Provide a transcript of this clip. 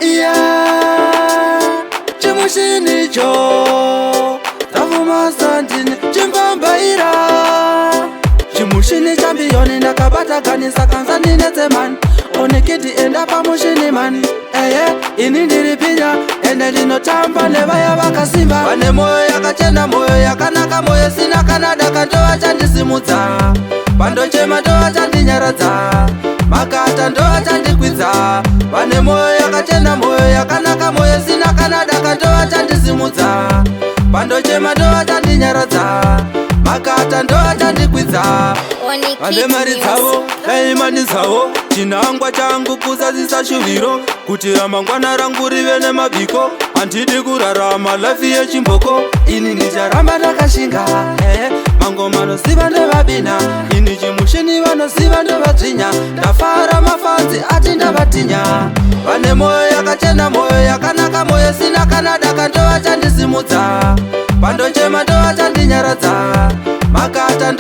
Iya, chimushinicho tafumasandini chimbambaira chimushini champion. Ndakabataganisa kanzaninetsemani onikiti enda pamushini mani. Eye, ini ndiri pinya, ende ndinotamba nevaya vakasimba, vane mwoyo yakachena, mwoyo yakanaka, mwoyo sina kana daka. Ndovachandisimudza pandochema, ndovachandinyaradza makata, ndovachandikwidza. Vane mwoyo yakachena, mwoyo yakanaka, mwoyo sina kana daka. Ndovachandisimudza pandochema, ndovachandinyaradza makata, ndovachandikwidza. Vane mari dzavo daimani dzavo. Chinangwa changu kuzadzisa shuviro kuti ramangwana rangu rive nemabiko. Handidi kurarama life yechimboko. Ini ndicharamba ndakashinga. Mangoma anoziva ndevabina, ini chimushini vanoziva ndevadzvinya. Ndafara mafans ati ndavatinya. Vane mwoyo yakachena, mwoyo yakanaka, mwoyo sina kana daka. Ndovachandisimudza pandochema, ndovachandinyaradza makata.